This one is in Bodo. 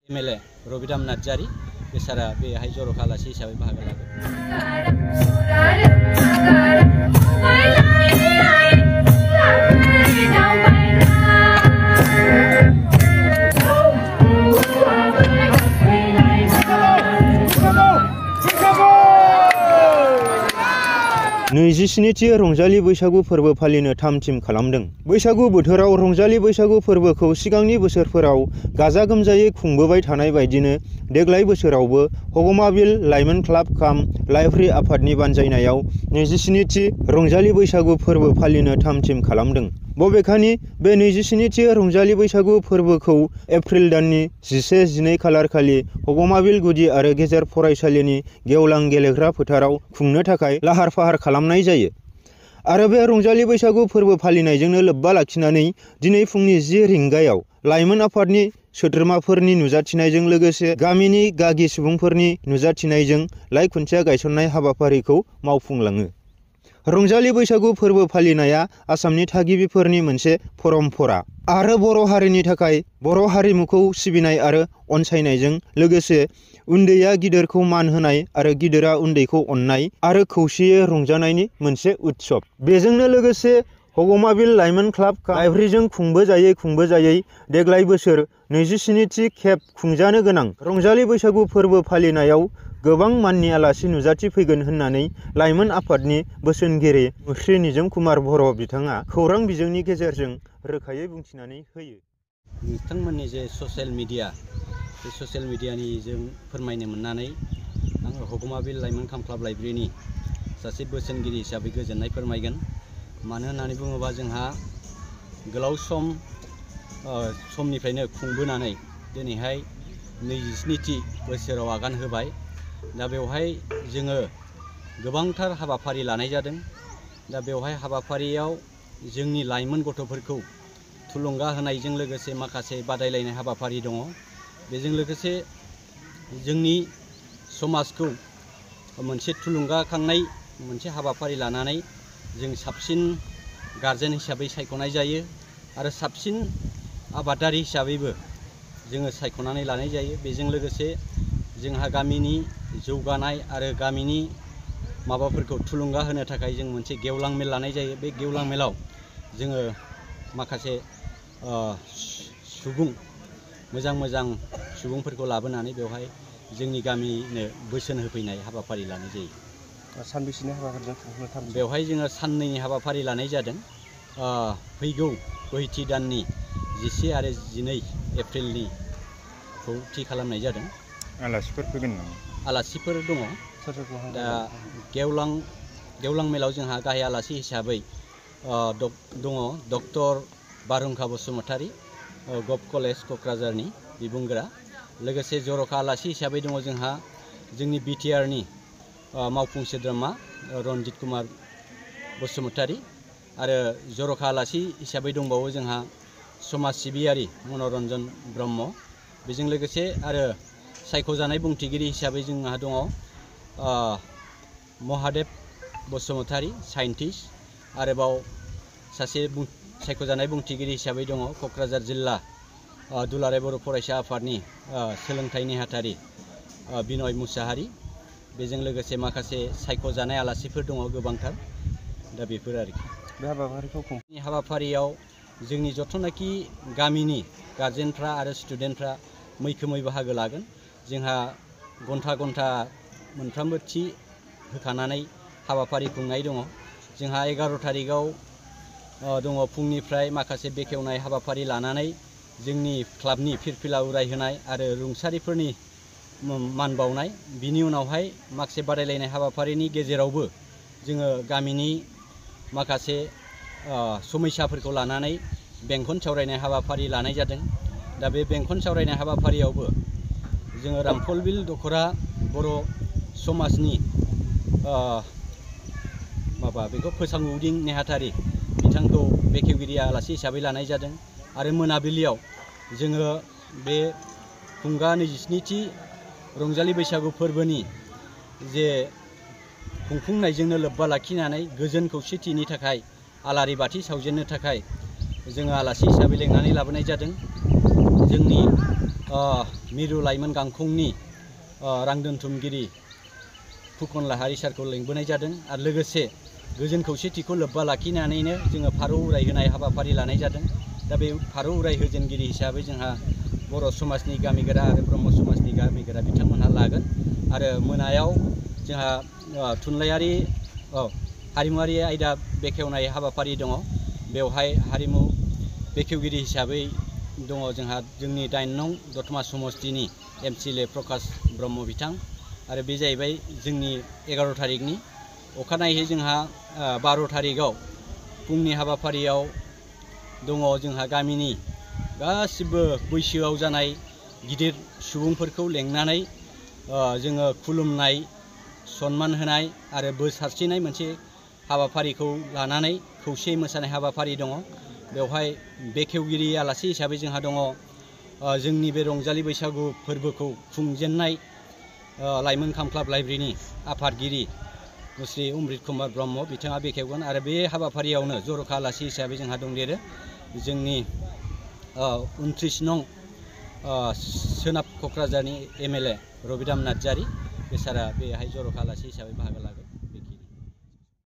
MLA रबिराम नार्जारी बे सारा बेहाय जर'खा आलासि हिसाबै बाहागो लागोन। नैजिस्निथि रंजालि बैसागु फोरबो फालिनो थाम-थिम खालामदों। बैसागु बोथोराव रंजालि बैसागु फोरबोखौ सिगांनि बोसोरफोराव गाजा गोमजायै खुंबोबाय थानाय बायदिनो देग्लाय बोसोरावबो हगमाबिल लाइमोन क्लाब काम लाइब्रेरि आफादनि बानजायनायाव 29थि रंजालि बैसागु फोरबो फालिनो थाम-थिम खालामदों। बबेखानि बे 29थि रंजालि बैसागु फोरबोखौ एप्रिल दाननि 11-12 खालार खालि हगमाबिल गुदि आरो गेजेर फरायसालिनि गेवलां गेलेग्रा फोथाराव खुंनो थाखाय लाहार फाहार खालामनाय जायो। आरो बे रंजालि बैसागु फोरबो फालिनायजोंनो लोब्बा लाखिनानै दिनै फुंनि 10 रिंगायाव लाइमोन आफादनि सोद्रोमाफोरनि नुजाथिनायजों लोगोसे गामिनि गागि सुबुंफोरनि नुजाथिनायजों लाइ खुन्थिया गायसननाय हाबाफारिखौ मावफुंलाङो। रंजालि बैसागु फोरबो फालिनाया आसामनि थागिबिफोरनि मोनसे परम्परा आरो बर' हारिनि थाखाय बर' हारिमुखौ सिबिनाय आरो अनसायनायजों लोगोसे उन्दैया गिदिरखौ मान होनाय आरो गिदिरा उन्दैखौ अननाय आरो खौसेयै रंजानायनि मोनसे उत्सब। बेजोंनो लोगोसे हगमाबिल लाइमोन क्लाब लाइब्रेरिजों खुंबोजायै देग्लाय बोसोर 29थि खेब खुंजानो गोनां रंजालि बैसागु फोरबो फालिनायाव गोबां माननि आलासि नुजाथिफैगोन होननानै लाइमोन आफादनि बोसोनगिरि मुस्रि निजोम कुमार बर' बिथाङा खौरां बिजोंनि गेजेरजों रोखायै बुंथिनानै होयो। नोंथांमोननि जे ससियेल मिडिया बे ससियेल मिडियानि जों फोरमायनो मोननानै आङो हगमाबिल लाइमोन काम क्लाब लाइब्रेरिनि सासे बोसोनगिरि हिसाबै गोजोननाय फोरमायगोन। मानो होननानै बुङोबा जोंहा गोलाव समनिफ्रायनो खुंबोनानै दिनैहाय 29थि बोसोराव आगान होबाय। दा बेवहाय जोङो गोबांथार हाबाफारि लानाय जादों। दा बेवहाय हाबाफारियाव जोंनि लाइमोन गथ'फोरखौ थुलुंगा होनायजों लोगोसे माखासे बादायलायनाय हाबाफारि दङ। बेजों लोगोसे जोंनि समाजखौ मोनसे थुलुंगाखांनाय मोनसे हाबाफारि लानानै जों साबसिन गारजेन हिसाबै सायख'नाय जायो आरो साबसिन आबादारि हिसाबैबो जोङो सायख'नानै लानाय जायो। बेजों लोगोसे जोंहा गामिनि जौगानाय आरो गामिनि माबाफोरखौ थुलुंगा होनो थाखाय जों मोनसे गेवलां मेल लानाय जायो। बे गेवलां मेलाव जोङो माखासे मोजां सुबुंफोरखौ लाबोनानै बेवहाय जोंनि गामिनो बोसोन होफैनाय हाबाफारि लानाय जायो। सानबेसेनि हाबाफारिजों खुंनो थाम बेवहाय जोङो साननैनि हाबाफारि लानाय जादों। फैगौ बोहैथि दाननि 11 आरो 12 एप्रिलनिखौ थि खालामनाय जादों। आलासिफोर फैगोन नामा? आलासिफोर दङ। दा गेवलां मेलाव जोंहा गाहाय आलासि हिसाबै दङ डक्टर बारहुंखा बसुमतारी गभ कलेज क'क्राझारनि बिबुंगोरा। लोगोसे जर'खा आलासि हिसाबै दङ जोंहा जोंनि बिटिआरनि मावफुं सोद्रोमा रन्जित कुमार बसुमतारी आरो जर'खा आलासि हिसाबै दंबावो जोंहा समाज सिबियारि मनरन्जन ब्रह्म। बेजों लोगोसे आरो सायख'जानाय बुंथिगिरि हिसाबै जोंहा दङ महादेब बसुमतारी साइन्टिस्ट। आरोबाव सासे सायख'जानाय बुंथिगिरि हिसाबै दङ क'क्राझार जिल्ला दुलाराय बर' फरायसा आफादनि सोलोंथाइ नेहाथारि बिनय मुसाहारि। बेजों लोगोसे माखासे सायख'जानाय आलासिफोर दङ गोबांथार। दा बेफोर आरोखि बे हाबाफारियाव जोंनि जथनाखि गामिनि गार्जेनफ्रा आरो स्टुडेन्टफ्रा मैखोमै बाहागो लागोन। जोंहा घन्टा मोनफ्रोमबो थि होखानानै हाबाफारि खुंनाय दङ। जोंहा 11 थारिखआव दङ फुंनिफ्राय माखासे बेखेवनाय हाबाफारि लानानै जोंनि क्लाबनि फिरफिला उरायहोनाय आरो रुंसारिफोरनि मान बावनाय। बिनि उनावहाय माखासे बादायलायनाय हाबाफारिनि गेजेरावबो जोङो गामिनि माखासे समस्याफोरखौ लानानै बेंखन सावरायनाय हाबाफारि लानाय जादों। दा बे बेंखन सावरायनाय हाबाफारियावबो जोङो रामफलबिल दख'रा बर' समाजनि बेखौ फोसावदिं नेहाथारि बिथांखौ बेखेवगिरि आलासि हिसाबै लानाय जादों। आरो मोनाबिलियाव जोङो बे खुंगा 29थि रंजालि बैसागु फोरबोनि जे खुंफुंनायजोंनो लोब्बा लाखिनानै गोजोन खौसेथिनि थाखाय आलारि बाथि सावजेननो थाखाय जोङो आलासि हिसाबै लेंनानै लाबोनाय जादों। जोंनि मिरु लाइमोन गांखंनि रां दोनथुमगिरि फुकन लाहारि सारखौ लिंबोनाय जादों आरो लोगोसे गोजोन खौसेथिखौ लोब्बा लाखिनानैनो जोङो फारौ उराय होनाय हाबाफारि लानाय जादों। दा बे फारौ उराय होजेनगिरि हिसाबै जोंहा बर' समाजनि गामिगोरा आरो ब्रह्म समाजनि गामिगोरा बिथांमोनहा लागोन आरो मोनायाव जोंहा थुनलाइयारि हारिमुआरि आयदा बेखेवनाय हाबाफारि दङ। बेवहाय हारिमु बेखेवगिरि हिसाबै दङ जोंहा जोंनि 8 नं दतमा समस्तिनि MCLA प्रकाश ब्रह्म बिथां आरो बे जाहैबाय जोंनि 11 थारिखनि अखानायै जोंहा 12 थारिखआव फुंनि हाबाफारियाव दङ जोंहा गामिनि गासिबो बैसोआव जानाय गिदिर सुबुंफोरखौ लेंनानै जोङो खुलुमनाय सन्मान होनाय आरो बोर सारस्रिनाय मोनसे हाबाफारिखौ लानानै खौसेयै मोसानाय हाबाफारि दङ। बेवहाय बेखेवगिरि आलासि हिसाबै जोंहा दङ जोंनि बे रंजालि बैसागु फोरबोखौ खुंजेननाय लाइमोन खामख्लाब लाइब्रेरिनि आफादगिरि मुस्रि अमृत कुमार ब्रह्म बिथाङा बेखेवगोन आरो बे हाबाफारियावनो जर'खा आलासि हिसाबै जोंहा दंदेरो जोंनि 29 नं सोनाब क'क्राझारनि MLA रबिराम नार्जारि बे सारा बेहाय जर'खा आलासि हिसाबै बाहागो लागोन।